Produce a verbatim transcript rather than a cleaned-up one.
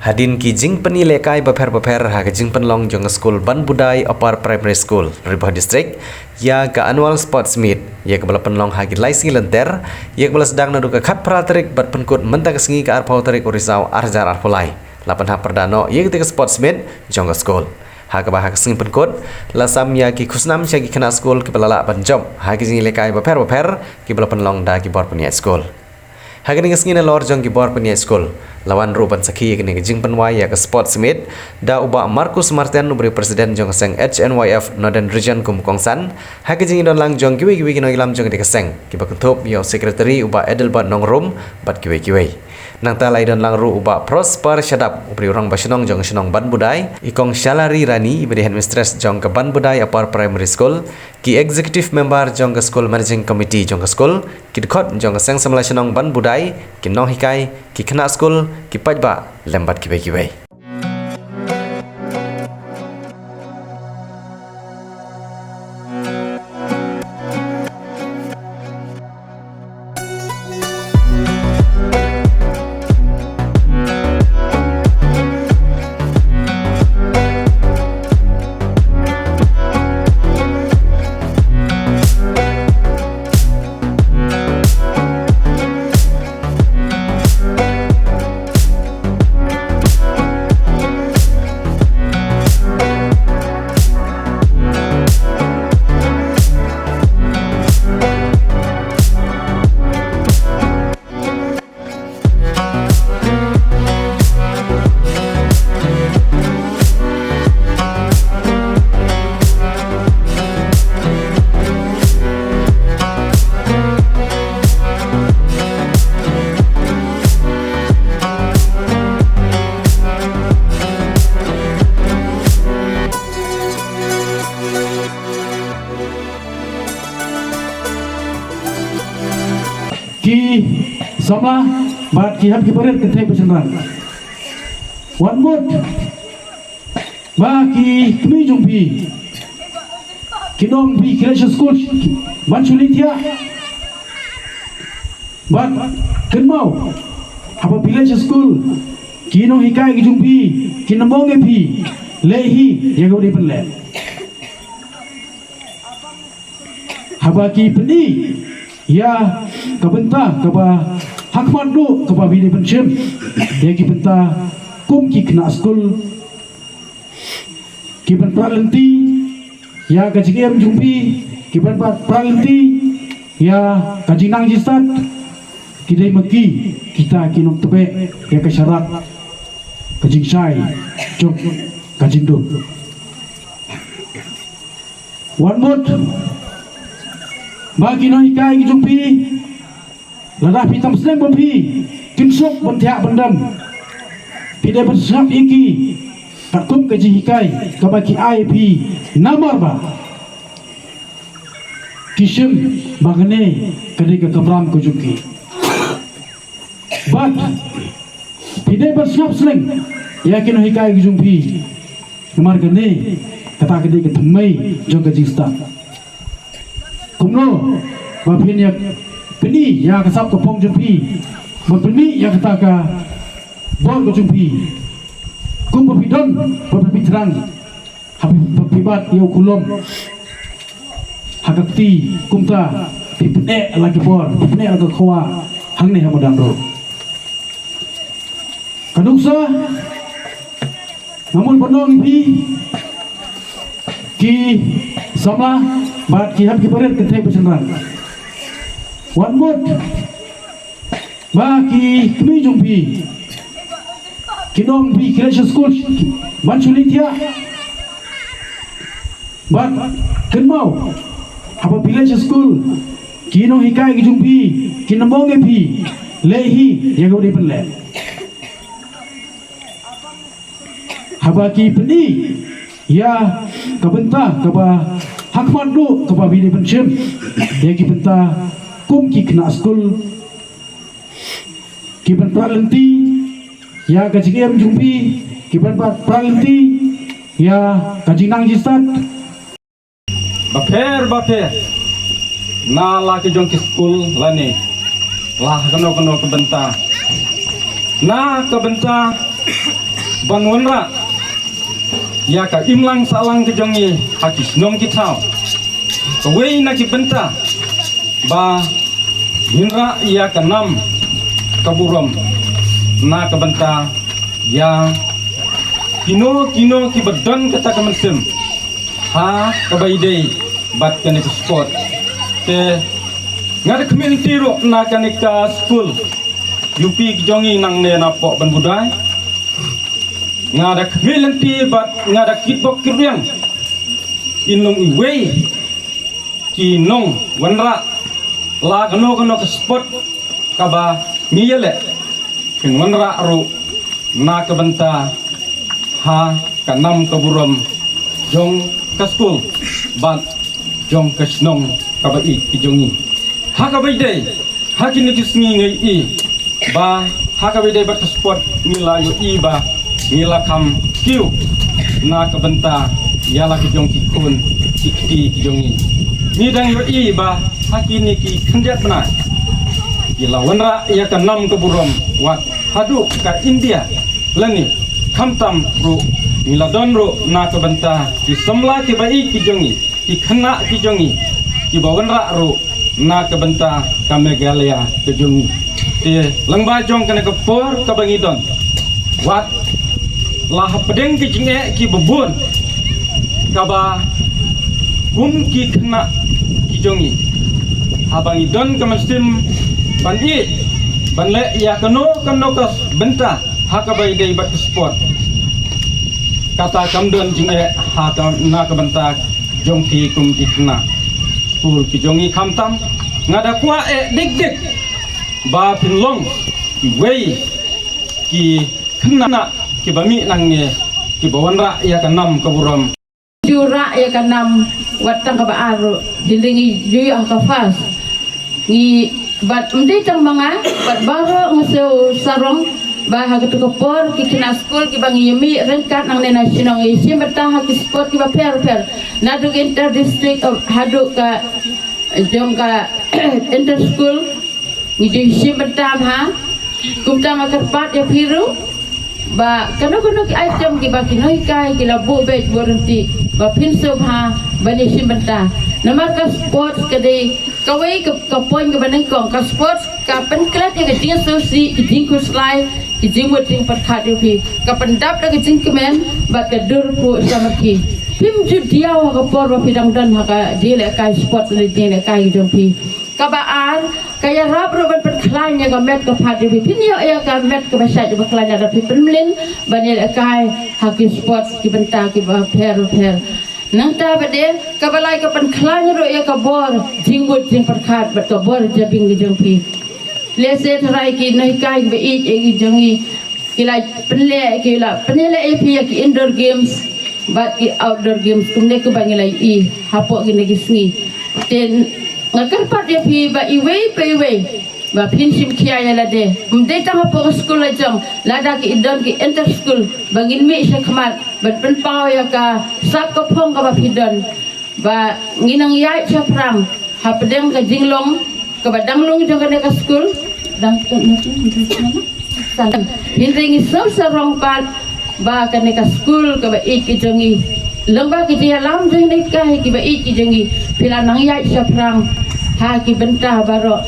Hadien ki jingpyni lehkai bapher bapher ha ka jingpynlong jong ka skul Banbudai Upper Primary School, Ri Bhoi District, ïa ka Annual Sports Meet, ïa kaba la pynlong ha ki lai sngi lynter, ïa kaba la sdang naduh ka khatphra tarik bad pynkut mynta ka sngi ka arphew tarik u Risaw arhajar arphew lai. La pynhap pyrda noh ïa katei ka Sports Meet jong ka skul. Ha kaba ha ka sngi pynkut, la sam ïa ki khusnam sha ki khynnah skul kiba la lah ban jop ha ki jingïalehkai bapher bapher kiba la pynlong da ki bor pynïaid skul. Ha kane ka sngi nalor jong ki bor pynïaid skul, la wan ruh ban sakhi ïa kane ka jingpynwai ïa ka Sports Meet da u Bah Marcus Martin, uba dei u President jong ka seng H N Y F Northern Region kum u kongsan, ha ka jingïadonlang jong kiwei kiwei ki nongïalam jong katei ka seng, kiba kynthup ïa u Secretary u Bah Adelbert Nongrum bad kiwei kiwei. Nangta la ïadonlang ruh u Bah Prosper Shadap, uba dei u Rangbah Shnong jong ka shnong Banbudai, i Kong Shalari Rani, iba dei Headmistress jong ka Banbudai Upper Primary School, ki Executive Member jong ka skul, Managing Committee jong ka skul, ki dkhot jong ka Seng Samla Shnong Banbudai, ki nonghikai, ki khynnah skul, ki paidbah lem bad kiwei kiwei. Ki samla bad ki hep ki barit kynthei bad shynrang. Wat mut ba ki kmie jong phi, ki nong phi ki leit sha skul ban shu leit thiah. Bad kynmaw, haba phi leit sha skul, ki nonghikai ki jong phi kin ym ong ïa phi, leh hi ïa kaba dei ban leh. Haba ki pyni ïa ka bynta kaba ha khmat duh kaba phi dei ban shim ïa ki bynta kum ki khynnah skul, ki ban pra lynti ïa ka jingim jong phi, ki ban pra lynti ïa ka jingnang jingstad, ki dei ma ki kita ki nongtbeh ïa ka sharak, ka jingshai jong ka jingdum. Wat mut ba ki nonghikai ki jong phi, lada phi tam snem bad phi, kin suk ban thiah ban dem. Phi dei ban sngap ïa ki katkum ka jinghikai kaba ki ai ïa phi, namar ba ki shim ba kane ka dei ka kamram ka jong ki. Bad phi dei ban sngap sneng ïa ki nonghikai ki jong phi. Namar kane kata ka dei ka thymmei jong ka jingstad. Kumno ba phin ïa pyni ïa ka sap ka phong jong phi, ba pyni ïa kata ka bor ka jong phi. Kumba phi don ba phi thrang, haba phi bat ïa u khulom ha ka kti, kumta phi pyneh la ki bor, phi pyneh la ka khwa hangne ha madan ruh. Ka nuksa, nga mut ban ong ïa phi ki samla bad ki hep ki barit kynthei bad shynrang. Wat mut ba ki kmie jong phi, ki nong phi ki leit sha skul ban shu leit thiah. Bad kynmaw, haba phi leit sha skul, ki nonghikai ki jong phi kin ym ong ïa phi, leh hi ïa kaba dei ban leh. Haba ki pyni ïa ka bynta kaba ha khmat duh kaba phi dei ban shim ïa ki bynta kum ki khynnah skul, ki ban pra lynti ïa ka jingim jong phi, ki ban pra lynti ïa ka jingnang jingstad. Bapher bapher na la ki jong ki skul lane la kano kano ka bynta, na ka bynta ban wanrah ïa ka imlang sahlang ka jong ngi ha ki shnong ki thaw. Kawei na ki bynta ba ngin rah ïa ka nam ka burom na ka bynta ïa kino kino kiba don kata ka mynsiem ha kaba ïadei bad kane ka sport. Te nga da khmih lynti ruh na kane ka skul U P ka jong ngi nangne na Pohbandbudai. Nga da khmih lynti bad nga da kitbok kitrwiang. Ïa nong iwei ki nongwanrah la kano kano ka sport kaba ngi ïaleh, kin wanrah ruh na ka bynta ha ka nam ka burom jong ka skul bad jong ka shnong kaba ïeit ka jong ngi. Ha kaba ïadei ha kine ki sngi ngi ïohi ba ha kaba ïadei bad ka sport ngi la ïohi ba ngi la kham kiew na ka bynta ïa la ki jong ki khun ki kti ki jong ngi. Ngi dang ïohi ba ha kine ki khyndiat bnai ki la wanrah ïa ka nam ka burom wat haduh ka India lane khamtam ruh ngi la don ruh na ka bynta ki samla kiba ïeit ki jong ngi, ki khynnah ki jong ngi kiba wanrah ruh na ka bynta ka Meghalaya ka jong ngi. Te lyngba jong kane ka por kaba ngi don, wat la hapdeng ki jingeh kiba bun kaba kum ki khynnah ki jong ngi, haba ngi don ka mynsiem ban ïeit ban leh ïa kano kano ka bynta ha kaba ïadei bad ka sport, kata kam don jingeh ha ka na ka bynta jong phi kum ki khynnah skul ki jong ngi. Khamtam nga da kwah eh dik dik ba phin long kiwei ki khynnah kiba mih nangne kiba wanrah ïa ka nam ka burom. Ju rah ïa ka nam wat tang kaba ar ruh, hynrei ngi ju ïoh ka first. Ngi bad ym dei tang ma nga, bad baroh nga sngewsarong ba ha katu ka por ki khynnah skul kiba ngi ïa mih ryngkat nangne na shnong ngi shim bynta ha ki sport kiba pher pher, naduh inter district haduh ka jong ka inter school. Ngi ju shim bynta bha. Kumta nga kyrpad ïa phi ruh ba kano kano ki item kiba ki nonghikai ki la buh beit buh ryntih ba phin sngewbha ban ïa shim bynta. Namar ka sports ka dei kawei ka, ka point kaba nyngkong, ka sports ka pynklet ïa ka jingsngewsih, ka jingkhuslai, ka jingmut jingpyrkhat ïa phi, ka pyndap da ka jingkmen bad ka dur phuh samrkhie. Phim ju diaw ha ka por ba phi dang don ha ka jinglehkai sports ne jinglehkai jong phi. Kaba ar, ka ïarap ruh ban pynkhlaiñ ïa ka met ka phad jong phi. Phin ïoh ïa ka met kaba shait kaba khlaiñ lada phi pynmlien ban ïalehkai ha ki sports ki bynta kiba pher pher. Nangta bad de kaba lai, ka pynkhlaiñ ruh ïa ka bor jingmut jingpyrkhat bad ka bor jabieng ka jong phi. Lehse tharai ki nonghikai kiba ïeit ïa ki jong ngi ki la pynleh, ki la pynleh ïa phi ïa ki indoor games bad ki outdoor games kumne kumba ngi la ïohi hapoh kine ki sngi. Te nga kyrpad ïa phi ba iwei pa iwei ba phin shim khia ïa lade. Ym dei tang hapoh ka skul la jong, lada ki don ki inter school ba ngin mih shakhmat ban pynpaw ïa ka sap ka phong kaba phi don. Ba ngi nang ïaid shaphrang hapdeng ka jinglong kaba dang long jong kane ka skul. Dang, hynrei ngi sngewsarong pat ba kane ka skul kaba ïeit ka jong ngi, lyngba ki jingïalam jong ngi, ka hi kiba ïeit ki jong ngi, phi la nang ïaid shaphrang ha ki bynta baroh.